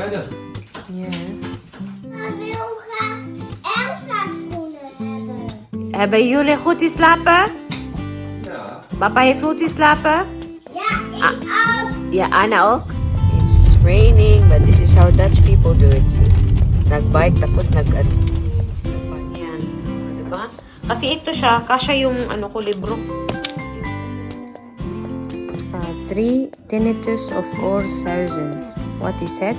Beide. Ja. Hij wil graag Elsa's schoenen hebben. Hebben jullie goed geslapen? Ja. Papa heeft goed geslapen? Ja, ik ook. Ja, Anna ook. It's raining, but this is how Dutch people do it. See? Nag-bike, tapos nag-ano. Yan. Diba? Kasi ito siya, kasya yung ano ko, libro. 3 Tinnitus of Oorzuizen. Wat is het?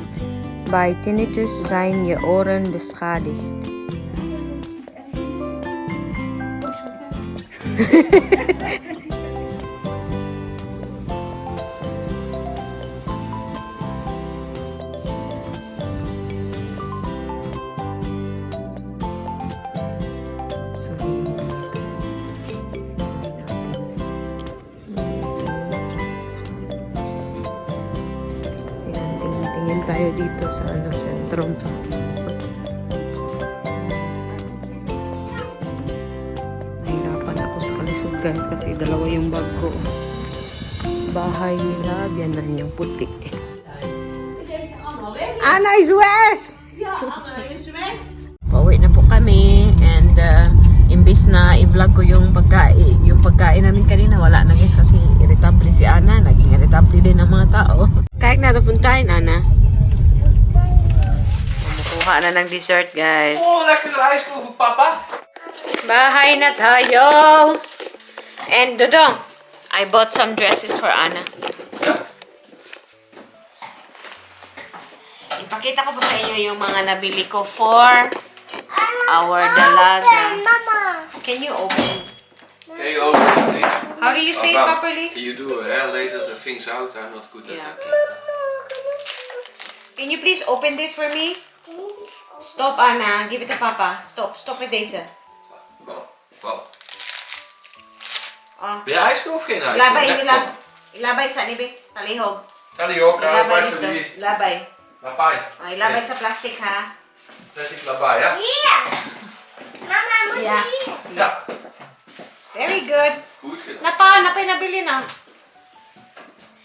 Bij tinnitus zijn je oren beschadigd. Tingin tayo dito sa sentrum. Nahirapan ako sa kalisod guys kasi dalawa yung bag ko. Bahay nila, biyanan yung puti. Anna is wet! Pauwi na po kami and imbis na i-vlog ko yung pagkain namin kanina, wala na guys kasi irritable si Anna, naging irritable din ang mga tao. Kahit na puntahin, Anna. Kumukuha na ng dessert, guys. Oh, lekkere ijskool voor papa. Bahay na tayo. And Dodong, I bought some dresses for Anna. Ja. Ipakita ko po sa inyo yung mga nabili ko for our dalaga. Mama. Can you open? Can you open it, please? How do you say it Papa, properly? Can you do later the things out? I'm not good at Yeah. that. Can you please open this for me? Stop, Anna. Give it to Papa. Stop. Stop with deze. Kom, kom. Oh. Wil je ijskool of geen ijskool? Labay, Nee, ilabay sa nibi. Talihog. Tali hoor, Ilabay alsjeblieft. dito. Labay. Lapay. Oh, ilabay sa plastic, ha? Plastic lapay, ja? Hier. Mama, moet Ja. hier. Ja. Very good. Goed gedaan. Napay nabili na.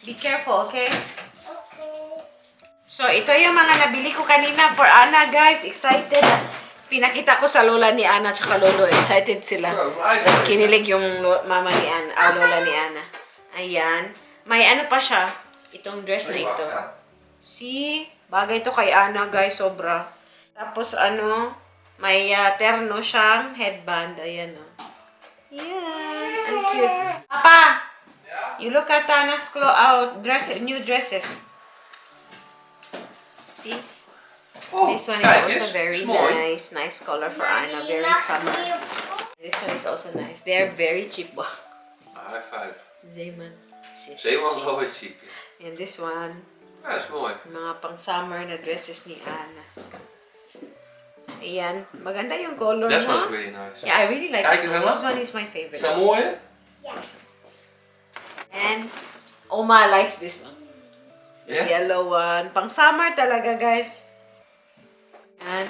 Be careful, okay? Oké. So, ito yung mga nabili ko kanina for Anna, guys. Excited. Pinakita ko sa lola ni Anna tsaka lolo. Excited sila. Kinilig yung mama ni Anna, lola ni Anna. Ayan. May ano pa siya. Itong dress na ito. See? Bagay to kay Anna, guys. Sobra. Tapos ano, may terno siyang headband. Ayan, oh. Yeah. Ang cute. Papa! You look at Anna's new dresses. See? Oh, This one is kijk also eens. very Is mooi. nice. Nice color for Anna. Very summer. This one is also nice. They are very cheap. High five. Zeeman. Sis. Zeeman is always cheap. And this one, Ja, is mooi. mga pang summer na dresses ni Anna. Ayan. Maganda yung color, That one's no? really nice. Yeah, I really like Kijk this eens one. naar This dat. one is my favorite. Is dat mooi, hè? Yes. And Oma likes this one. Ja? Yellow one. Pang summer talaga, guys. And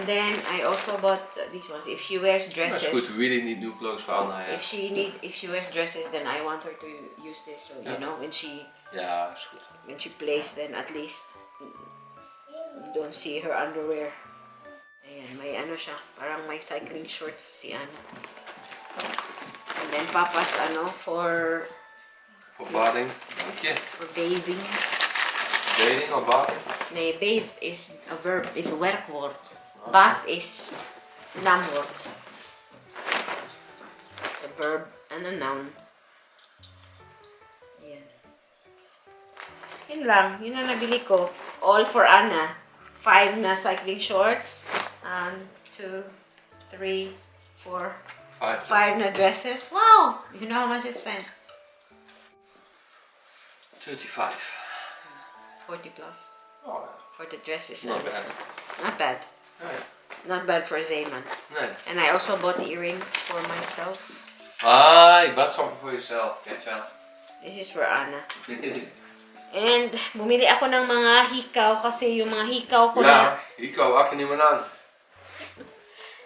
then I also bought these ones. If she wears That's dresses, good. We really need new clothes for Anna, ja. if she wears dresses, then I want her to use this. So you know, when she Ja, is goed. plays, then at least you don't see her underwear. Ayan, may ano siya, parang may cycling shorts si Anna. And then Papa's ano for Voor bading. Dank je. for bathing. Bading of bading? Nee, bathe is a verb, is a werkwoord. Bath is naamwoord. It's a verb and a noun. Yan. Yun lang, yun ang nabili ko. All for Anna. 5 na cycling shorts. 2, 3, 4, 5 na dresses. Wow! You know how much I spent? 35. 40 plus. Oh, For the dresses. Not bad. Not bad. nee. Not bad for Zeeman. Nee. And I also bought earrings for myself. Ah, je bought something for yourself. Get yourself. This is for Anna. And bumili ako ng mga hikaw kasi yung mga hikaw ko Ja, na... Hico, hak je niet meer aan.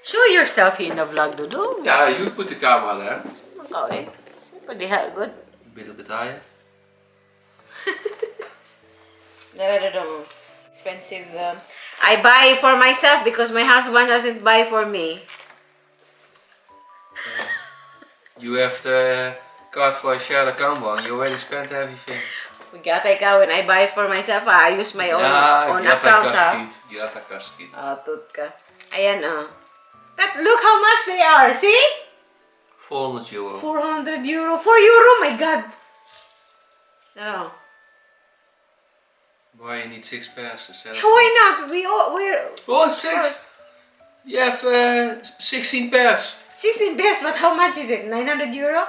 Show yourself in the vlog, Dodo. Ja, you put the camera there. Ikaw eh. Pwede ha, good. Bitte betalen. Dodo. Expensive. I buy for myself because my husband doesn't buy for me. You have the card for a shared account one. You already spent everything. When I buy for myself, I use my own, own Ja, account. Gata kaskiet. Tut ka. Ayan, But look how much they are, see? 400 euro. 400 euro. 4 euro, my God. No. Why you need 6 pairs to sell? Why not? We're... Oh, 6! You have 16 pairs. 16 best, but how much is it? 900 euro?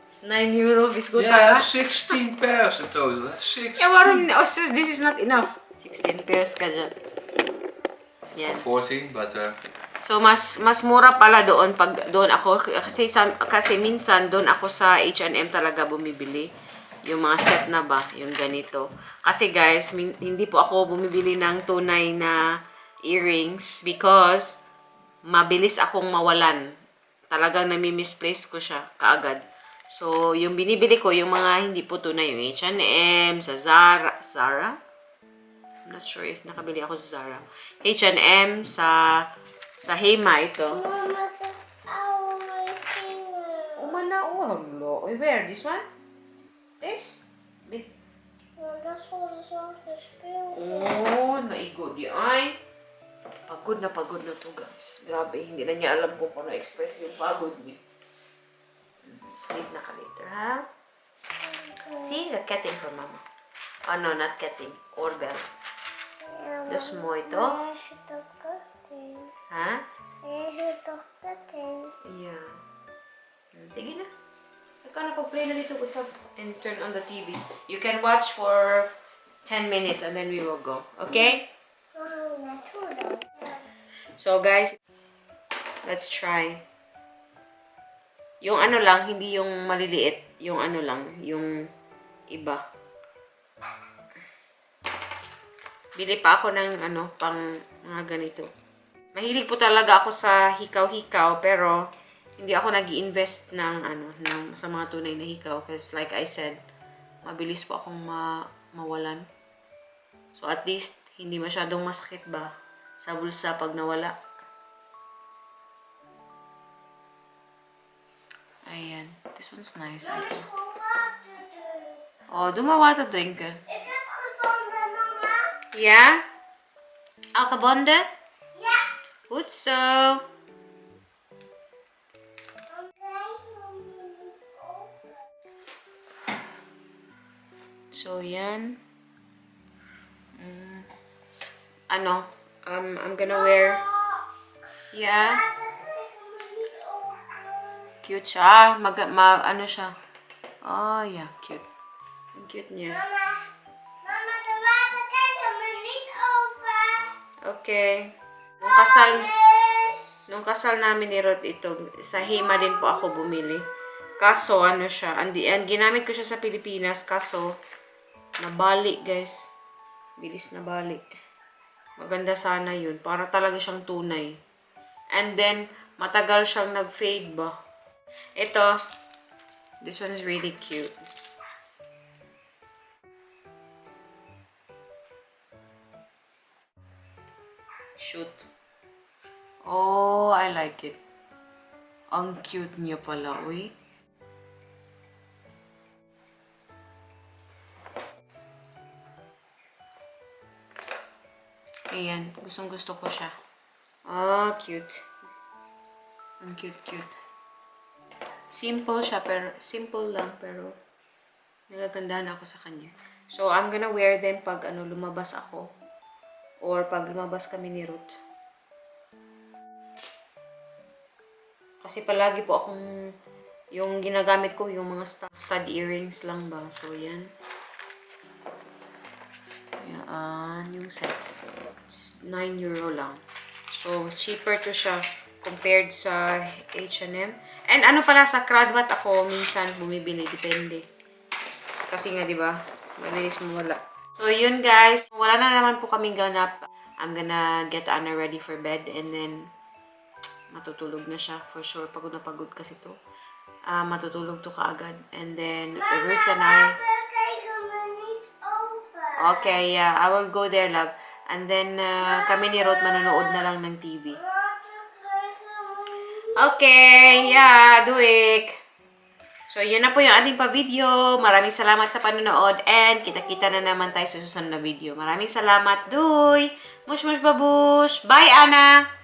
It's 9 euro, biscuit. Yeah, 16 pairs in total. 16. Yeah, warum? Oh, sis, this is not enough. 16 pairs ka dyan. Yan. 14, but So, mas mura pala doon pag doon ako. Kasi minsan doon ako sa H&M talaga bumibili. Yung mga set na ba, yung ganito. Kasi guys, hindi po ako bumibili ng tunay na earrings because mabilis akong mawalan. Talagang nami-misplace ko siya kaagad. So, yung binibili ko, yung mga hindi po tunay, yung H&M, sa Zara? I'm not sure if nakabili ako sa Zara. H&M, sa Hema ito. Mama, ow, my finger. Hello. Where? This one? This? Well, that's what it's off the spill. Oh, naigo di ay. Pagod na to, guys. Grabe, hindi na niya alam kung paano express yung pagod niya. Sleep na ka later, ha? See, the ketting for mama. Oh, no, not ketting. Oorbell. Just mo ito. Ha? Yeah. Sige na. Ikaw na pag-play na dito usap and turn on the TV. You can watch for 10 minutes and then we will go. Okay? So guys, let's try. Yung ano lang, hindi yung maliliit. Yung ano lang, yung iba. Bili pa ako ng ano, pang mga ganito. Mahilig po talaga ako sa hikaw-hikaw, pero hindi ako nag-i-invest ng ano, sa mga tunay na hikaw. Because like I said, mabilis po akong mawalan. So at least, hindi masyadong masakit ba sa bulsa pag nawala. Ayan. This one's nice. Oh, water drinker. Yeah? Alkabonde? Yeah. Goed zo. So, yan. Ano? I'm gonna wear... Yeah? Cute siya. Ano siya? Oh, yeah. Cute. Ang cute niya. Mama, de waterkijker moet niet open. Okay. Nung kasal namin ni Rod ito, sa Hema din po ako bumili. Kaso, ano siya, ginamit ko siya sa Pilipinas, kaso, nabali, guys. Bilis nabali. Maganda sana yun. Para talaga siyang tunay. And then, matagal siyang nag-fade ba. Ito, this one is really cute. Shoot. Oh, I like it. Ang cute niya pala, uy. Ayan, gustong-gusto ko siya. Ah, cute. Ang cute. Simple siya, pero simple lang, pero nagagandahan ako sa kanya. So, I'm gonna wear them pag lumabas ako. Or pag lumabas kami ni Ruth. Kasi palagi po akong, yung ginagamit ko, yung mga stud earrings lang ba. So, yan. Yan, yung set. It's 9 euro lang. So, cheaper to siya compared sa H&M. And ano pala, sa Kradwat ako minsan bumibili. Depende. Kasi nga, di ba? Mabilis mawala. So, yun guys. Wala na naman po kaming ganap. I'm gonna get Anna ready for bed and then matutulog na siya. For sure, pagod na pagod kasi to. Matutulog to kaagad. And then, Ruth and I... Okay, yeah. I will go there, love. And then, kami ni Ruth manonood na lang ng TV. Okay, yeah, Duik. So, yun na po yung ating pa-video. Maraming salamat sa panonood and kita-kita na naman tayo sa susunod na video. Maraming salamat, Duy. Mush, mush, babush. Bye, Ana.